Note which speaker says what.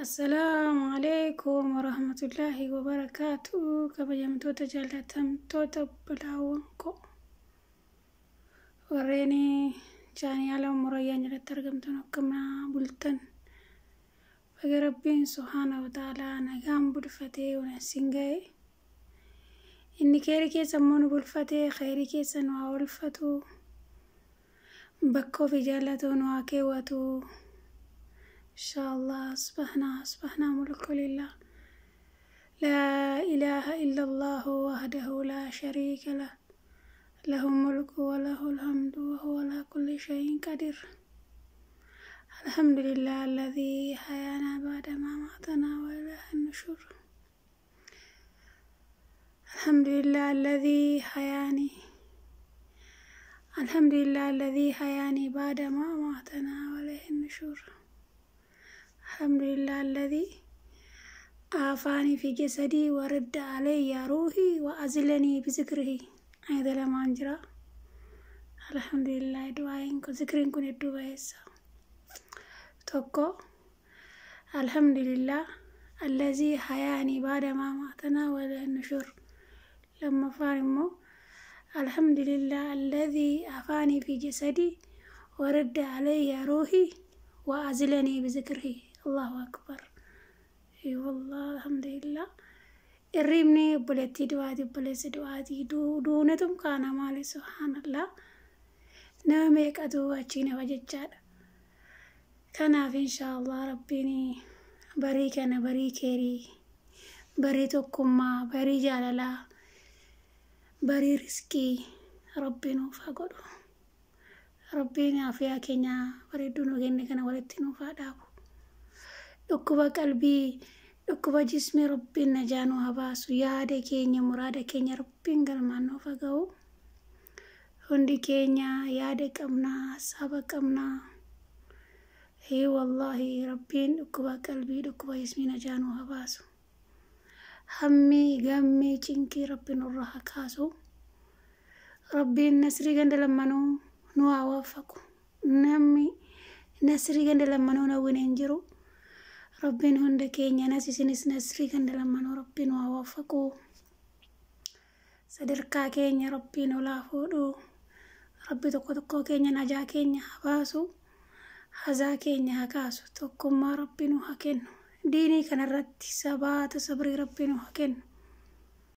Speaker 1: Assalaamu alaikum warahmatullaahi wabarakaatu. Kabajamtoota jaallatamtoota obbolaawwan koo warreen chaanaala Murayyaan jalatti argamtan, akkam bultan? Baga Rabbiin subhaana wa ta'aalaa nagaan bulfatee sin ga'e. Inni keerii keessa immoo nu bulfatee khayrii keessa nu haa oolfatu. Bakka ofii jaallatu nu haa keewwatu. Inshallah, asbahna asbahna, mulku lillah. لا إله إلا الله وحده لا شريك له، له الملك وله الحمد وهو على كل شيء قدير. الحمد لله الذي حيانا بعد ما ماتنا وإليه النشور. الحمد لله الذي حياني، الحمد لله الذي حياني بعد ما ماتنا وإليه النشور. الحمد لله الذي عافاني في جسدي ورد علي روحي وأزلني بذكره. هذا لما جرى. الحمد لله. دعائين كن ذكرين كن الدعاء tokko الحمد لله الذي حياني بعد ما ماتنا وإليه النشور. Lammaffaan immoo الحمد لله الذي عافاني في جسدي ورد علي روحي وأزلني بذكره. الله أكبر. اي والله، الحمد لله. Irriibni obboleettii du'aati, obboleessi du'aati, duunetum kaana maali, subhaanallah, nama meeqatu achii nafa jechaadha. Kanaaf inshaallah Rabbiin barii kana barii keerii, barii tokkummaa, barii jaalalaa, barii riskii Rabbiin nuuf haa godhu. Rabbiin afiyaa keenya bareedduu nu kenne kana walitti nuuf haa dhaabu. Dhukkuba qalbii, dhukkuba jismii Rabbiin najaa nu haa baasu. Yaada keenya, muraada keenya Rabbiin galmaan nuuf haa ga'u. Hundi keenya yaada qabnaa, saba qabnaa. Ee wallaahi, Rabbiin dhukkuba qalbii, dhukkuba jismii najaa nu haa baasu. Hammii, gammii, cinqii Rabbiin nurraa haa kaasu. Rabbiin nasrii ganda lammanuu nu haa waffaqu. Namni nasrii ganda lammanuu hawwine hin jiru. Rabbiin hunda keenya nas isinis nasrii ganda lammanuu Rabbiin nu haa waffaqu. Sadarkaa keenya Rabbiin olaa fuudhu. Rabbi tokko tokkoo keenya najaa keenya haa baasu. Hazaa keenya haa kaasu. Tokkummaa Rabbi nu haa kennu. Diinii kanarratti sabaata sabrii Rabbi nu haa kennu.